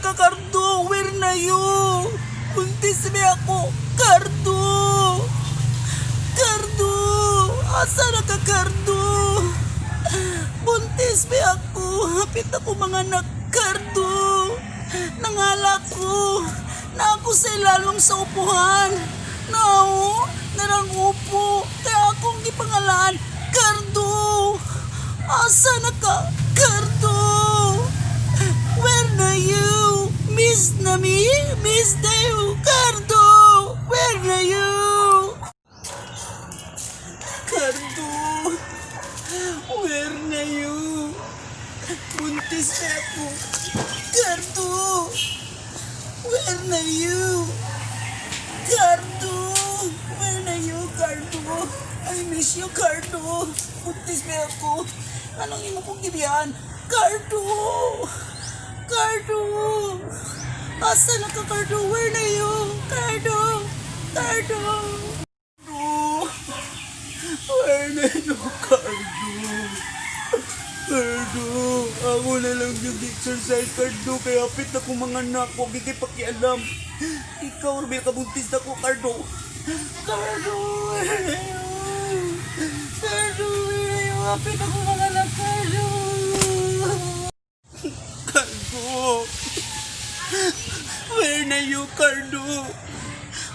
ka, Cardo? Where na you? Buntis mi ako. Cardo! Cardo! Asa na ka, Cardo? Buntis mi ako. Hapit ako manganak, Cardo. Nangala ko. Na ako sa ilalom sa upuhan. Nao, narang upo. Kaya akong gipangalan, Cardo. Asa na ka, Cardo? Where na you? Miss na me? Miss na you, Cardo? Where na you? Cardo, where na you? Buntis na ako. Cardo, where na you? Cardo, where na you, Cardo? I miss you, Cardo. Buntis na ako. Anong imo kong gibiyaan? Cardo! Cardo! Asa na ka, Cardo? Where na you? Cardo! Cardo! Cardo! Where na you, Cardo? Cardo, ako na lang yung exercise, Cardo. Kaya hapit na kong manganak. Huwag ikay pakialam. Ikaw, may kabuntis na ko, Cardo. Cardo, where na you? Cardo, where na you? Hapit na kong manganak, Cardo. Cardo. Where na you, Cardo?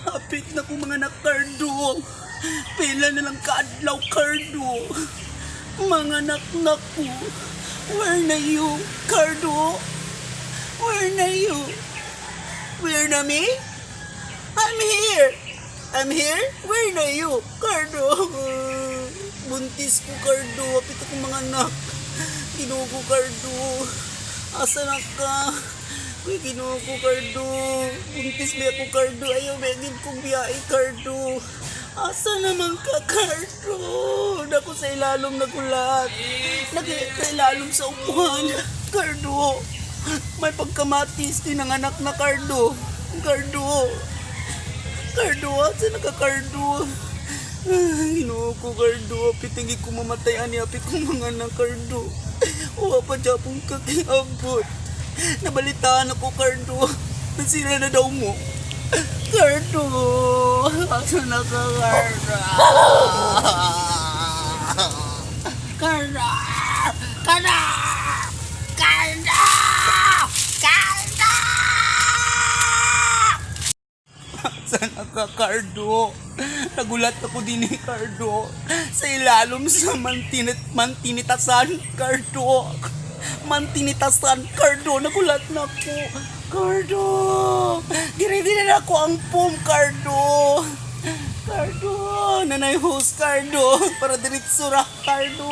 Hapit na kong manganak, Cardo. Pila na lang kaadlaw, Cardo. Manganak na ko. Where na you, Cardo? Where na you? Where na me? I'm here. I'm here? Where na you, Cardo? Buntis ko, Cardo. Hapit ako manganak. Ginoo ko, Cardo. Asa na ka? Uy, Ginoo ko, Cardo. Buntis ba ako, Cardo? Ayaw, begin kong biyahe, Cardo. Asa naman ka, Cardo? Naku, sa ilalom nagulat. Nag sa ilalom sa upuan. Cardo. May pagkamatis, tinanganak na, Cardo. Cardo. Cardo, asa na ka, Cardo? Ay, Ginoo ko, Cardo. Pitingi ko mamatay, ani, apit kong manganak, Cardo. Wa pa japon ka kiabot. Nabalitaan ako, Cardo. Nasira na daw mo. Cardo! Asa na ka, Cardo? Cardo! Cardo! Cardo! Cardo! Sana ka, Cardo? Nagulat ako din ni Cardo. Sa ilalom sa mantinitasan, Cardo. Mantinitasan, Cardo. Nagulat na ako. Cardo! Giready na ako ang foam, Cardo. Cardo! Nanay host, Cardo. Para diretso ra, Cardo.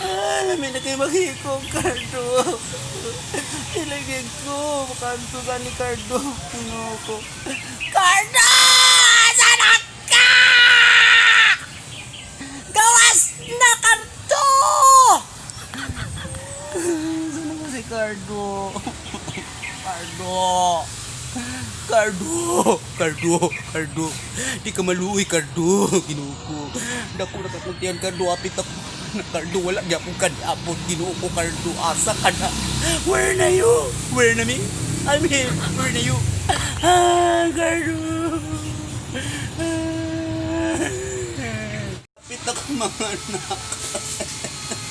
Ah, lami na kayo maghikog, Cardo. Ilagay ko. Makanto ka ni Cardo. Ano ko? Cardo! Sana ka! Gawas na, Cardo! Saan ko si Cardo? Cardo! Cardo! Cardo! Cardo! Di ka maluoy, Cardo! Ginoo ko. Dako na kakuntian, Cardo. Apit ako na, Cardo. Wala gyapon ka abot. Ginoo ko, Cardo. Asa ka na? Where na you? Where na me? I'm here. Where na you? Ah, Cardo! Ah. Apit ako manganak.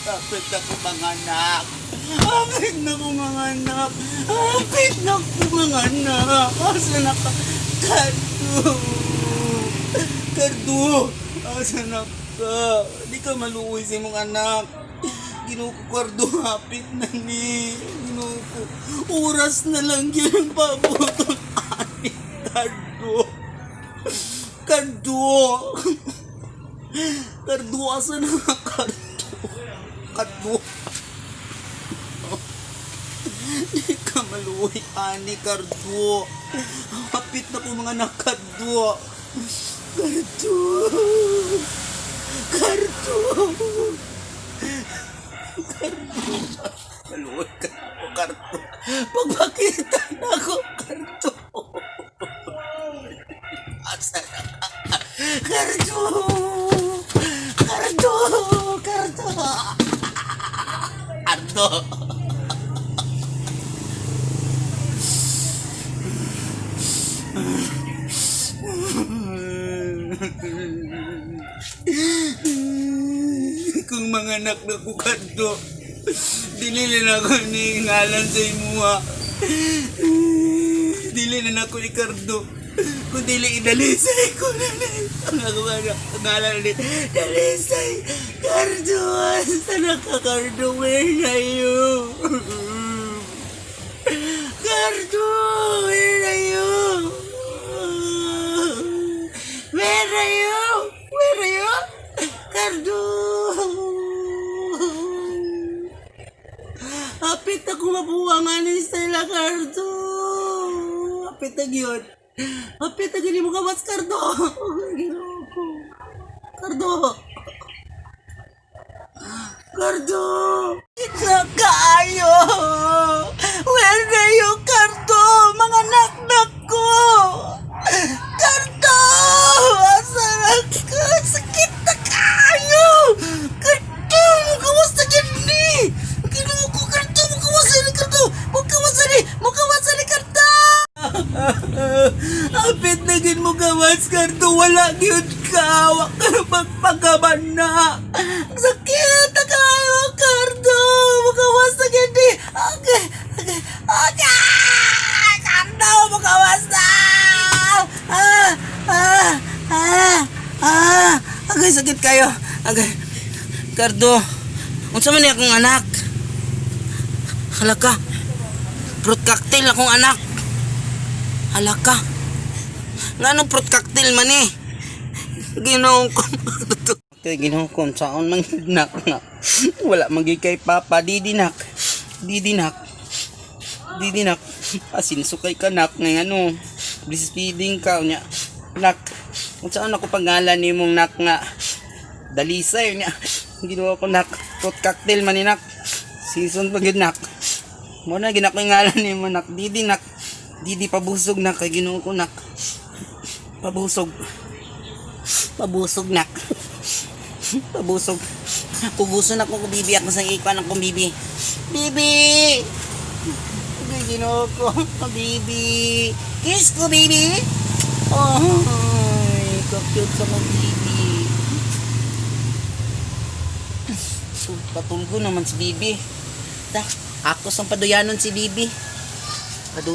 Apit ako manganak. Apit na ko manganak. Apit na ko manganak. Asa na ka? Cardo! Cardo! Asa na ka? Di ka maluoy sa imong anak. Ginoo ko, Cardo, hapit na ni. Ginoo ko. Oras na lang yun ang pabuton. Ani, Cardo. Cardo! Cardo, asa na ka, Cardo? Cardo. Di ka maluoy, ani, Cardo. Hapit na ko manganak, Cardo. Cardo. Cardo. Cardo. Maluoy ka ako, Cardo. Pagpakita na ako, Cardo. Asa na ka? Cardo! Cardo! Cardo! Cardo! Mga anak na ko, Cardo. Dili na ako ni ngalan sa imuha. Dili na nako ni Cardo. Kung dili idalisay ko na ni. Ang ako nga ang ngalan ni Dalisay. Cardo, asa na ka, Cardo? Where na you? Cardo, where are you? Where are you? Where are you? Cardo! Hapit ako mabuwang ani sila, Cardo. Hapit na yun. Hapit na gini mo kawas, Cardo. Ginoo ko. Cardo. Cardo! It's kaayo! Where are you, Cardo? Mga naknak ko! Cardo! Asa na ka? Sakit na kaayo! Cardo! Mukawas na gini! Ginoo ko, Cardo! Mukawas na ni Cardo! Mukawas na ni! Mukawas na ni Cardo! Apit na gin mo gawas, Cardo. Wala gyud ka. Wa ka na magpagaman na. Ang sakit na kayo, Cardo. Mukawas na gin ni. Okay. Okay. Okay. Cardo, mukawas na. Ah, ah, ah, ah. Agay, sakit kayo. Agay. Cardo, unsa man ni akong anak? Hala ka. Fruit cocktail akong anak. Hala ka. Nga fruit cocktail man eh. Ginoong ko. Okay, ginoong ko. Saan man nak nga. Wala magi kay Papa. Didi nak. Didi nak. Didi nak. Asin sukay ka nak. Nga ano. Breastfeeding ka. Unya. Nak. Kung saan ako pangalan ni mong nak nga. Dalisay niya. Ginawa ko nak. Fruit cocktail man ni nak. Season pa gyud nak. Mo na ginako yung ngalan ni mo nak. Didi nak. Didi pabusog nak kay Ginoo ko nak. Pabusog. Pabusog nak. Pabusog. Kuguso na ko ko bibi ako sa ikuan akong bibi. Bibi. Ay, Ginoo ko. Bibi. Kiss ko, bibi. Oh, cute sa kong bibi. So, patulgo naman si bibi. Ta, ako sang paduyanon si bibi. Paduyan.